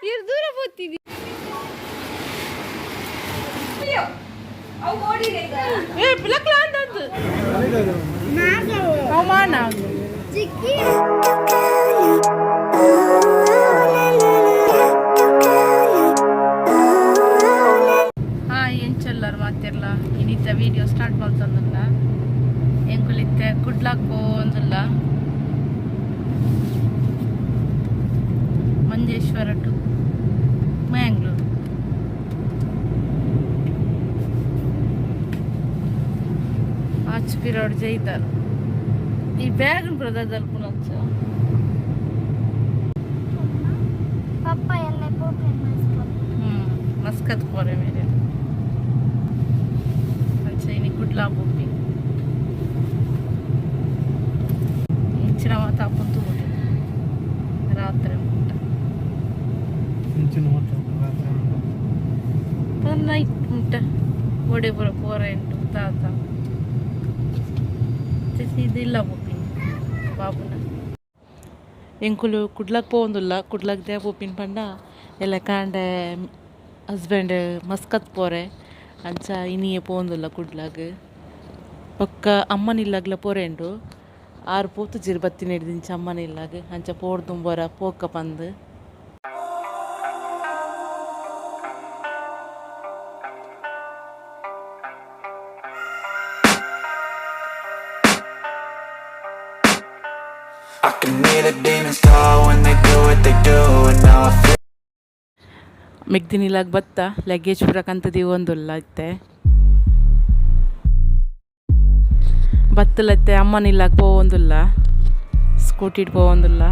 ಇರ್ ದೂರ ಪೋತಿದಿ. ಏ ಪಿಲಕ್ಲ ಅಂತಂದು ಅವಮಾನ. ಹಾಯ್, ಎಂಚೊಲ್ಲರ್ ಮಾತೆರ್ಲ? ಇನಿತ ವಿಡಿಯೋ ಸ್ಟಾರ್ಟ್ ಮಲ್ತೊಂದುಲ್ಲ. ಎಂಕುಲಿತ್ತೆ ಕುಡ್ಲಾಕ್ ಪೋವೊಂದುಲ್ಲ, ಮಂಜೇಶ್ವರ ಟು ಮ್ಯಾಂಗ್ಳೂರು. ಆಚ್ ಪಿರೋಡ್ ಜೈದಾರ್. ಈ ಬ್ಯಾಗ್ ಬ್ರದರ್ ಪುನಚ್ಚ. ಪಪ್ಪ ಎಲ್ಲ ಪೋಪೆ. ಮಸ್ಕತ್ ಪೋರೆ ಮೇರೆ. ಅಂಚ ಇನಿ ಕುಡ್ಲಾ ಪೋಪಿ. ಇಂಚಿನ ಮಾತ ಆಪುಂತು ರಾತ್ರಿ ಮುಟ್ಟ. ಇಂಚಿನ ಮಾತ ರಾತ್ರಿ. ನೈಟ್ ಮುಟ್ಟ ಓಡೆ ಪೂರ ಪೋರೆ ಉಂಟು ತಾತ. ಇದಿಲ್ಲ ಪೋಪಿನಿ ಬಾಬುನ. ಎಂಕುಲು ಕುಡ್ಲಕ್ ಪೋವೊಂದುಲ್ಲ. ಕುಡ್ಲಕ್ ದಾಯೆ ಪೋಪಿನ ಪಂಡ, ಎಲ್ಲ ಕಾಂಡೆ ಹಸ್ಬೆಂಡ್ ಮಸ್ಕತ್ ಪೋರೆ. ಅಂಚ ಇನಿಯೇ ಪೋವೊಂದುಲ್ಲ ಕುಡ್ಲಾಗ್. ಬೊಕ್ಕ ಅಮ್ಮನಿಲ್ಲಾಗ್ಲ ಪೋರೆ ಉಂಡು. ಆರು ಪೋತುಜೆರ್ ಬತ್ತಿನೆಡ್ದಿಂಚ ಅಮ್ಮನಿಲ್ಲಾಗ್. ಅಂಚ ಪೋಡ್ದುಂಬೊರ ಪೋಕ ಪಂದ್. I can hear the demons call when they do what they do, and now I feel ಮೆಗ್ದಿನಿಲ್ಲಾಗ್ ಬತ್ತ. ಲಗೇಜ್ ಪೂರ ಕಂತ್ ದೀವೊಂದುಲ್ಲ ಇತ್ತೆ. ಬತ್ತಲತ್ತೆ ಅಮ್ಮನಿಲ್ಲಾಗ್ ಪೋವೊಂದುಲ್ಲ, ಸ್ಕೂಟಿಡ್ ಪೋವೊಂದುಲ್ಲ.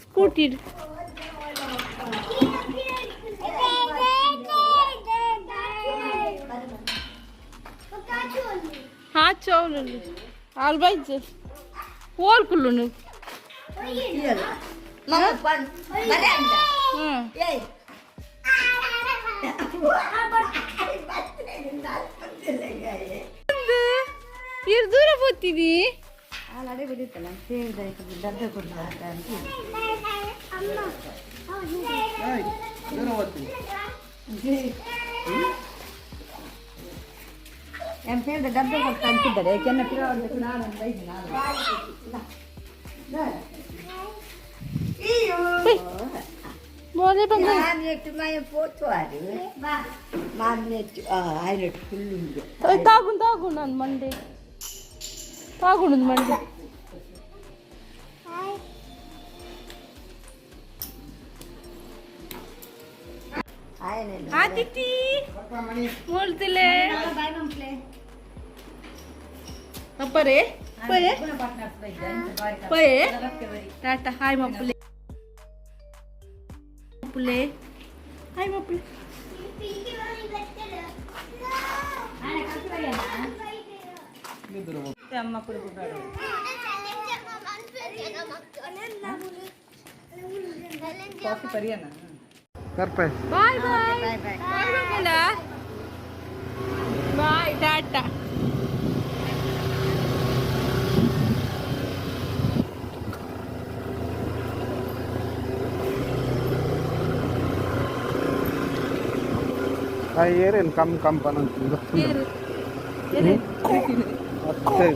ಸ್ಕೂಟಿ. ಹಾ, ಚೌಲು ಆಲ್ ಬೈಜ್ ಓಲ್ ಕುಲ್ಲುನು. ಹ್ಮ್. ಇರ್ ದೂರ ಪೋತಿದಿ. ಡಬ್ಬೆ ಕೊಡ್ತಾ ಅಂತಿದ್ದಾರೆ ಕೆನ್ನ. ಮೋದೆ ಬಂದ. ತಾಗುನ್ ತಾಗುನ್, ನಾನು ಮಂಡೆ ತಾಗುಣದ್ ಮಂಡೆ. ಆದಿತಿ ಮೋಲ್ತಿಲೆ ಅಪ್ಪರೇ ಪೋಯೆ ಪೋಯೆ. ಟಾಟಾ, ಹಾಯ್ ಮಪ್ಪುಲೆ, ಮಪ್ಪುಲೆ, ಹಾಯ್ ಮಪ್ಪುಲೆ. ಕರ್ಪೆ. Bye bye bye bye, tata. ಆ ಏರೇನು ಕಮ್ ಕಮ್ ಪನಂತ. ಅತ್ತೆ.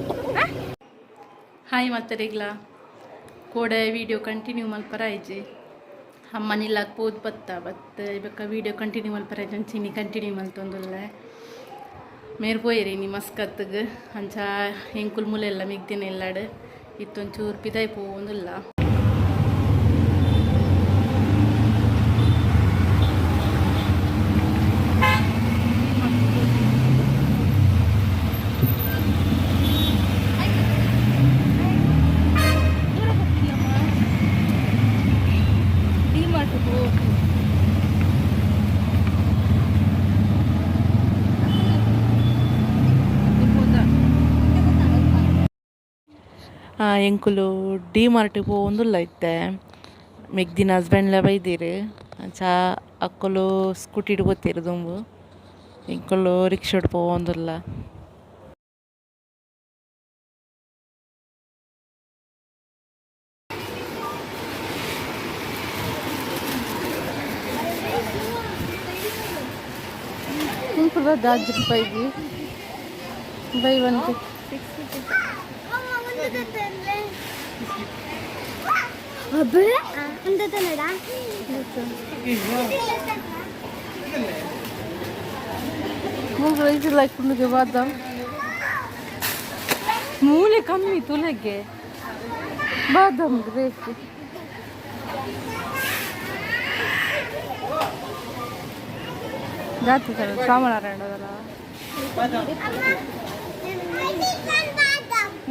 ಹಾಯ್ ಮಾತರಿಗ್ಲ. ಕೋಡೆ ವಿಡಿಯೋ ಕಂಟಿನ್ಯೂ ಮಲ್ಪರ ಆಯ್ಜಿ. ಅಮ್ಮನಿಲ್ಲಾಗ ಪೋದು ಬತ್ತ ಬತ್ತ ಇಬಕ್ಕ ವೀಡಿಯೋ ಕಂಟಿನ್ಯೂ ಮಲ್ಪರೆ ಜಂಚಿನಿ ಕಂಟಿನ್ಯೂ ಮಲ್ತೊಂದುಲ್ಲೆ. ಮೇರ್ ಪೋಯಿರಿ ನೀ ಮಸ್ಕತ್ಗ್ ಅಂಚ ಎಂಕುಲು ಮುಲೆಲ್ಲ ಮಿಗ್ದಿನ ಇಲ್ಲಾಡ್ ಇತ್ತೊಂಚೂರು ಪಿದಾಯಿ ಪೋವೊಂದುಲ್ಲ. ಎಂಕುಲು ಡಿ ಮಾರ್ಟಿಗೆ ಪೋವೊಂದುಲ್ಲ ಇತ್ತೆ. ಮೆಗ್ದಿನ ಹಸ್ಬೆಂಡ್ಲ ಬೈದೆರ್. ಅಂಚ ಅಕ್ಕುಲು ಸ್ಕೂಟಿಡ್ ಪೋತೆರ್ ದುಂಬು, ಎಂಕುಲು ರಿಕ್ಷಾಡ್ ಪೋವೊಂದುಲ್ಲ. ದಾಜ್ ರೂಪಾಯಿಗೆ ಬೈ ಒನ್. ಮೂರು ರೈಸ್ ಲೈಕ್ ಬಾದಾಮ್ ಮೂಲೆ ಕಮ್ಮಿ ತುಲೆಗೆ ಬಾದಾಮ್ ರೇಟ್. ಜಾತಿ ಸ್ವಾಮನಾರಾಯಣ.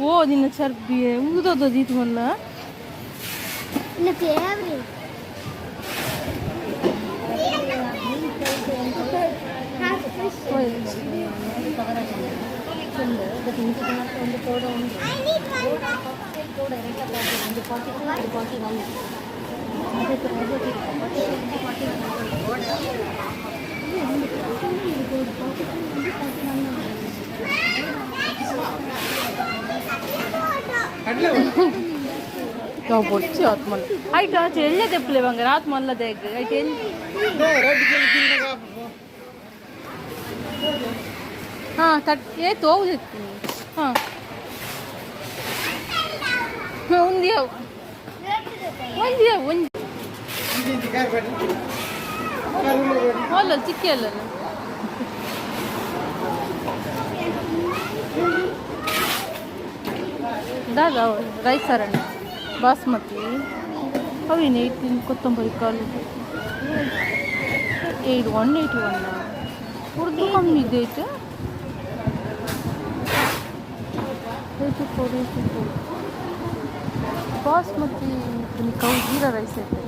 ಓ ನಿನ್ನ ಚರ್ಬಿ ಊದೋದು ದೀತ್ ಮಲ್ಲ. ಫೇವ್ರೇಟ್. ನಾವು ಬೊಚ್ಚಿ ಆತ್ಮಲ್ಲ ಆಯ್ತು ಆಚೆ ಎಲ್ಲ ತೆಪ್ಪಲೆ ಬಂಗಾರ ಆತ್ಮಲ್ಲ ದೇಗ್ ಆಯ್ತು ಎಲ್ಲಿ. ಹಾಂ ತಟ್ ಏ ತೋವು ಹಾಂ ಹಾಂ ಒಂದು ಯಾವ ಒಂದು ಯಾವ ಒಂದು ಅಲ್ಲ ಚಿಕ್ಕ ಅಲ್ಲ. ದಾದಾ ರೈಸ್ ಅರಣ್ಣ ಬಾಸ್ಮತಿ ಅವೇನು 18 ಕೊತ್ತಂಬರಿ ಕಾಳು 8 181 ಉರ್ದು ಕಮ್ಮಿ ಇದೆ ಐತೆ. 84 84 ಬಾಸ್ಮತಿ ಕೌ ಜೀರಾ ರೈಸ್ ಐತೆ.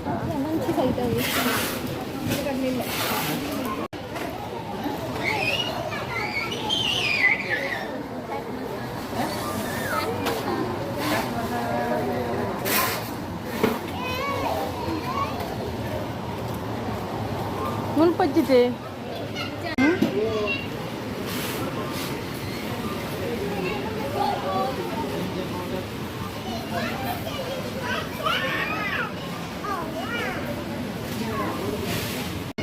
ಮುನ್ಪಜ್ಜಿದೆ.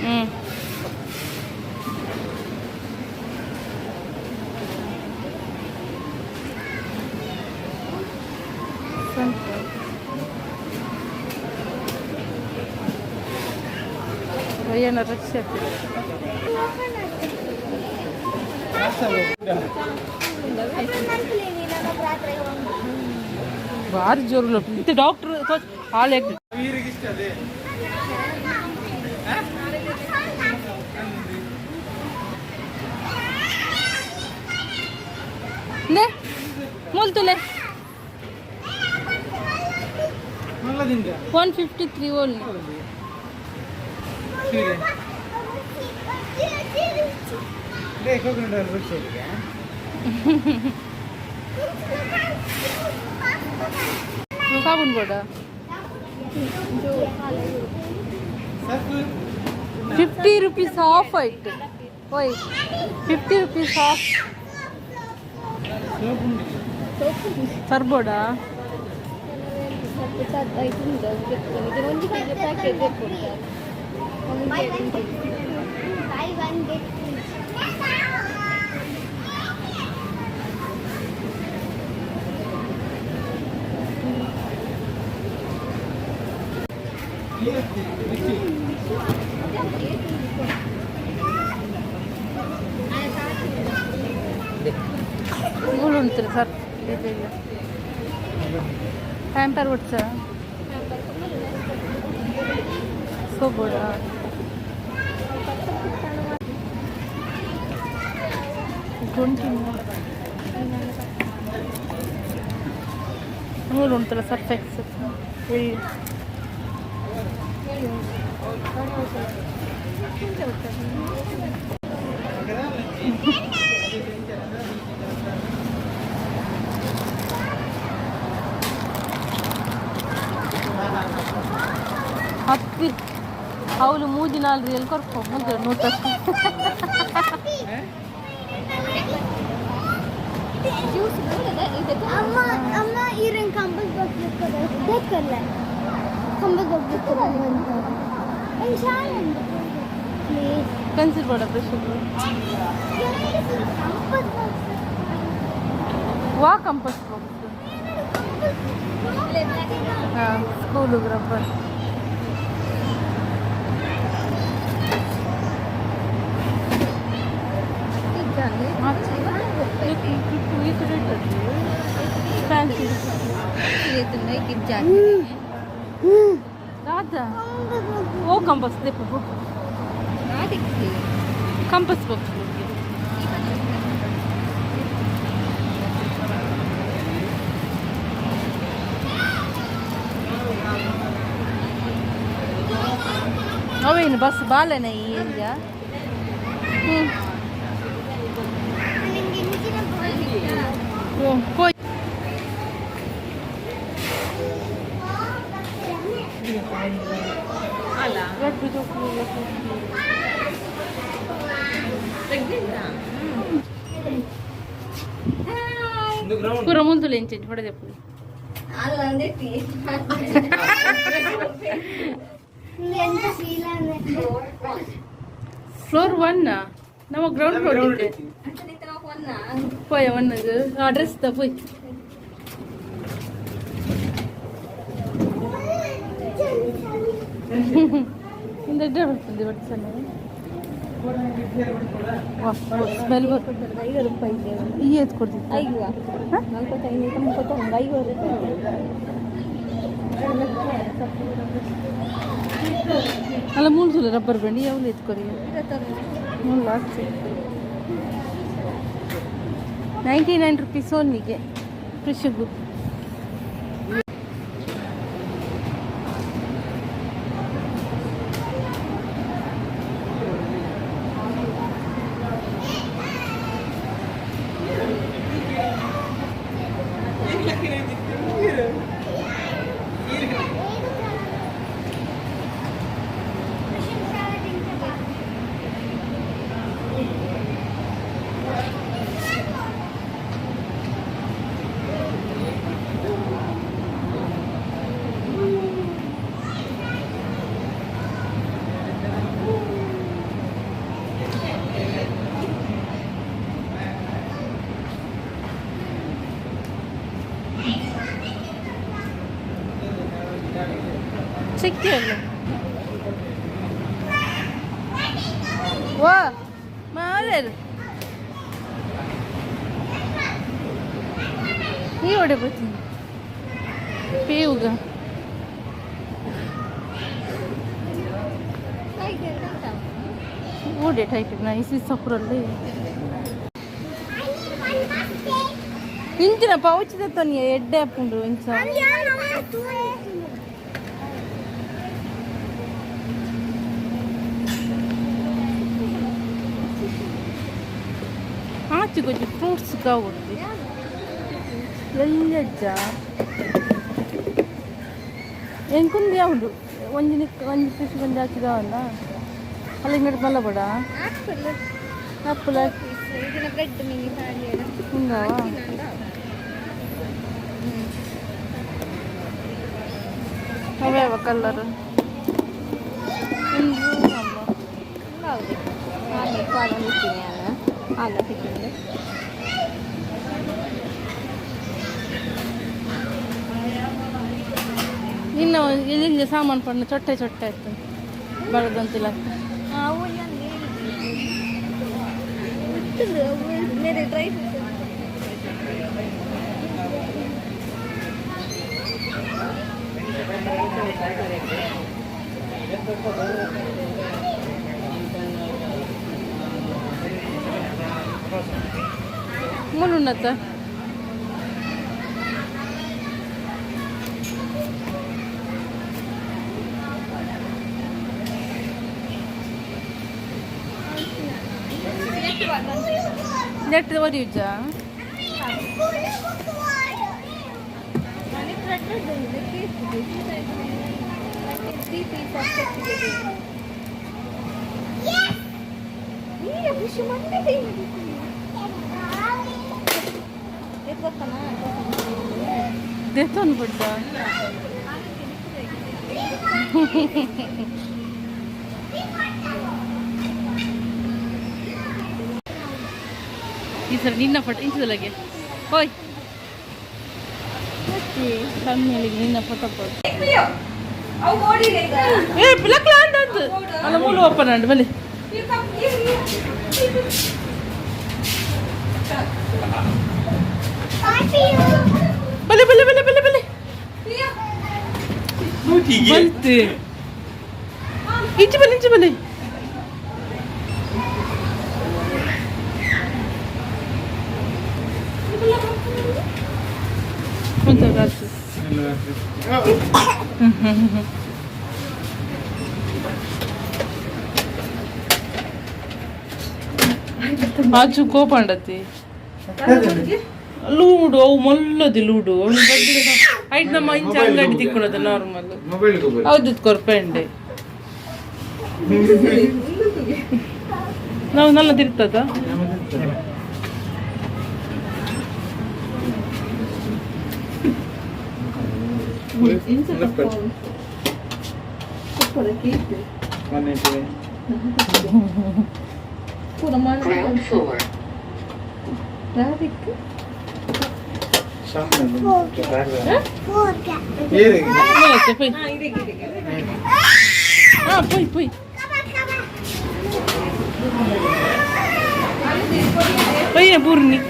ಹ್ಞೂ ಏನ ರಶ್ ಆಗ್ತದೆ. ಭಾರಿ ಜೋರು ಮತ್ತೆ ಡಾಕ್ಟ್ರ್ ಹಾಳು. ಮೂಲ್ತುಲೆ 153 ಓನ್ಲಿ. ಸಾಬೂನ್ ಬೋರ್ಡ 50 ರುಪೀಸ್ ಆಫ್ ಆಯ್ತು. ಓಯ್, 50 ರುಪೀಸ್ ಆಫ್. ಸರ್ಬೋಡಾ? Buy one get three. ಮೂಲು ಉಂಟು ಸರ್. ಪ್ಯಾಂಪರ್ ಉಡ್ಸ ಸೋಬೋಡ. 20. ಮೂಲು ಉಂಟಲ್ಲ ಸರ್ಫ್ ಎಕ್ಸೆಲ್ ಎಳ್ಳಿ. ಹತ್ತಿ ಅವಳು ಮೂಜಿ ನಾಲ್ ರಿಯಲ್ ಕೊರ್ಪೊ ಮುಗ್ಗ ನೂತ. ಅಮ್ಮ ಅಮ್ಮ, ಈರನ್ ಕಂಬಸ್ ಬಾಕ್ಸ್ ದಕ್ಕಲ್ಲ, ಕಂಬಸ್ ಬಾಕ್ಸ್ ಪ್ಲೀಸ್. ಪೆನ್ಸಿಲ್ ಬೋಡ, ಬ್ರಷ್. Compass box. ವಾ ಕಂಪಸ್ ಬಾಕ್ಸ್? ಹಾಂ, ಸ್ಕೂಲು ರಬ್ಬರ್. ಫ್ಯಾನ್ಸಿ. ದಾದಾ ಓ ಕಂಪಸ್ ದೆಪ್ಪು, ಕಂಪಸ್ ಬಾಕ್ಸ್. ಅವೇನು ಬಸ್ ಬಾಲೆನ ಈ ಏರಿಯಾ? ಹ್ಞೂ. ನಿಂಗೆ ಇಂಜಿನ. ಹ್ಞೂ, ಪೋಯ್. ರಡ್ಡು ಜೋಕುಲು. ಪೂರ ಮುಂದುಲ ಇಂಚ ಹೊಡೆದೆಪ್ಪು. ಎಂತ ಫೀಲ್ ಅಂದ್ರೆ. ಫ್ಲೋರ್ 1, ನಮ್ಮ ಗ್ರೌಂಡ್ ಫ್ಲೋರ್ ಇದೆ. ಪೋಯ ಒನ್ ಅಡ್ರೆಸ್ ತ ಪೋಯ್. ಇಂದ ಬರ್ತದೆ ಬಟ್ ಸ್ಮೆಲ್ ಬರ್ತದೆ. ಈ ಎತ್ ಕೊಡ್ತಿತ್ತು. 50, 50, 50. ಅಲ್ಲ, ಮೂರು ಸುಲ ರಬ್ಬರ್ ಬ್ಯಾಂಡ್ ಯಾವ್ದು ಎತ್ಕೊರಿ? ಮೂರು ಲಾಸ್ಟ್ 99 ರುಪೀಸ್ ಓನ್ಲಿಗೆ ಕೃಷಿಗೂ. ಚೆಕ್ ಅಲ್ಲ. ವಾ ಮಾಲೇರು ಈ ಒಡೆ ಬರ್ತೀನಿ ಪೇವುಗ. ಓಡೆ ಟೈಟ್ ನೈಸ್ ಸಪುರಲ್ಲಿ ಇಂಚಿನ ಪೌಚ್ ದತ್ತೊನಿ ಎಡ್ಡೆ ಆಪುಂಡು ಇಂಚ. ಆಚೆ ಕೊಂಚ ಫ್ರೂಟ್ಸ್ ಕಾವೊಡ್ದು ಎಲ್ಲಜ್ಜ ಎಂಕುಂದು ಯಾವುದು ಒಂಜಿನ ಒಂಜಿ ಫಿಶ್ ಒಂಜಿ ಹಾಕಿದವಲ್ಲ ಅಲ್ಲಿ ಇಂಗಡೆ ಮಲ್ಲ ಬಡ ಆಪಲ್. ಬ್ರೆಡ್ ಮಿನಿ. ಉಂದಾವ. ಅವ್ಯಾವ ಕಲರ್? ಉಂದು ಅಮ್ಮ. ಹೌದು, ನಾನು ಪಾಡೊಂದಿದ್ದೀನಿ ಅಲ್ಲ ಅಲ್ಲ ಸಿಕ್ಕಿಂದು. ನಿನ್ನ ಈರ್ನ ಎಲ್ಲಿ ಸಾಮಾನು ಪಣ್ಣ ಚೊಟ್ಟೆ ಚೊಟ್ಟೆ ಆಯ್ತು ಬರೋದಂತಿಲ್ಲ. Dry fruits. ಮುಳ್ಳುಣ್ಣತ್ತ. ನೆಟ್ ಒರಿಯುಜ. Three piece of set. Fish ಮಂಡೆ ಗೊತ್ತನ. ದೆತ್ತೊಂದು ಬಿಡ್ದ. ಈ ಸರಿ ನಿನ್ನ ಫೋಟೋ ಇಂಚದೊಳಗೆ ಹೋಯ್ ಕಮ್ಮಿ ನಿನ್ನ ಫೋಟೋ ಕೊಡು. ಏ ಪಿಲಕ್ಲ ಅಂದಂದು ಅಲ್ಲ ಮೂಲು ಓಪನ್ ಅಂಡ್ ಬಲಿ ಬಲಿ ಬಲಿ ಬಲಿ ಬಲಿ ಬಲಿ ಬಲ್ತಿ ಇಂಚು ಬಲಿ ಇಂಚು ಬಲಿ. ಒಂಚೂರು ರಾಜು. ಆಚು ಕೋಪಂಡತಿ ಲೂಡು ಅವು ಮಲ್ಲದಿ ಲೂಡು ಐಟ್ ನಮ್ಮ ಇಂಚ ಅಂಗಡಿ ತಿಕ್ಕೊಳದ ನಾರ್ಮಲ್. ಮೊಬೈಲ್. ಹೌದು, ಕೊರ್ಪೆಂಡೆ ನಾವು ನಲ್ಲದಿರ್ತದ. ಟ್ರಾಫಿಕ್. ಪೋಯ್ ಹಾ ಪೋಯ್ ಪೋಯ್ ಪೊಯ್ಯ ಪೂರ್ಣಿ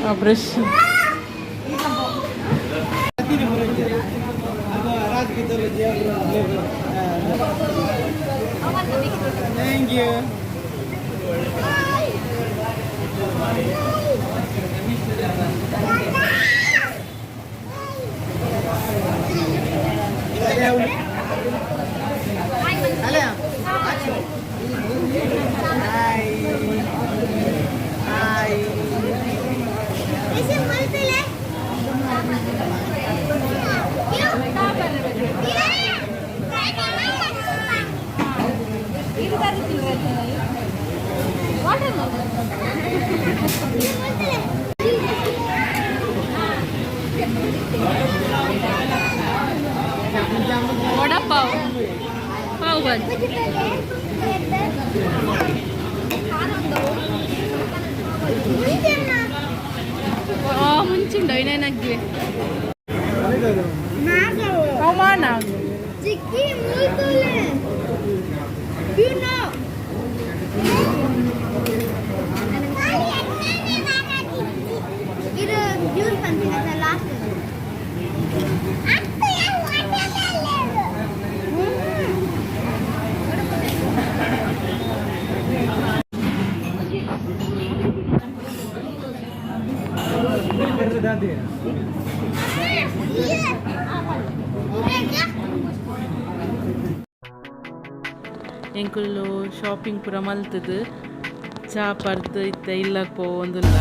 ಆ brush. Thank you. Vada pav, pav bhaji. ಮುಂಚುಂಡು ಏನೇನಾಗಿವೆ ಅವಮಾನ. ಚಿಕ್ಕಿ ಮುಳ್ತುಲೆ. You know. ಇದು ಜ್ಯೂಸ್ ಪಂಪಿನ ಲಾಸ್ಟ್. ಎಂಕುಲು ಶಾಪಿಂಗ್ ಪೂರ ಮಲ್ತದು ಚಾ ಪರ್ದು ಇತ್ತ ಇಲ್ಲಕ್ ಪೋವೊಂದುಲ್ಲ.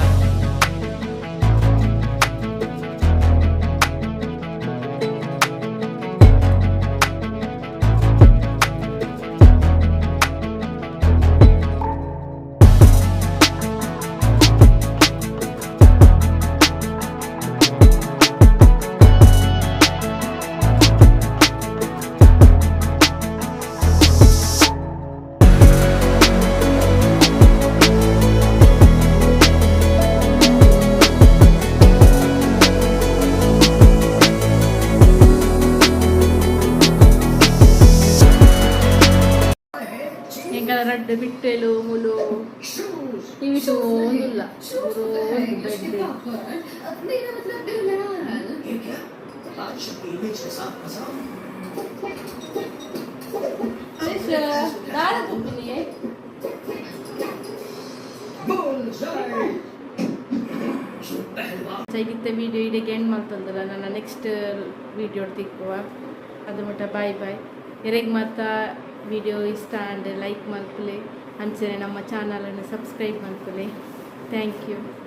ರಡ್ಡ್ ಬಿಟ್ಟೆಲು ಮುಲು ಟಿವಿ ತೂವೊಂದುಲ್ಲ. ಬೆಡ್. ದಾದ ತೂಪಿನಿ? ಇತ್ತೆ ವಿಡಿಯೋ ಇಡೆಗೆ ಎಂಡ್ ಮಲ್ತೊಂದುಲ್ಲ. ನನ್ನ ನೆಕ್ಸ್ಟ್ ವಿಡಿಯೋ ತಿಕ್ಕುವ. ಅದು ಮುಟ್ಟ ಬಾಯ್ ಬಾಯ್. ಎರೆಗ್ ಮಾತ ವಿಡಿಯೋ ಇಷ್ಟ ಆಂಡ್, ಲೈಕ್ ಮಲ್ಪುಲೆ. ಅಂಚನೆ ನಮ್ಮ ಚಾನಲನ್ನು ಸಬ್ಸ್ಕ್ರೈಬ್ ಮಲ್ಪುಲೆ. Thank you.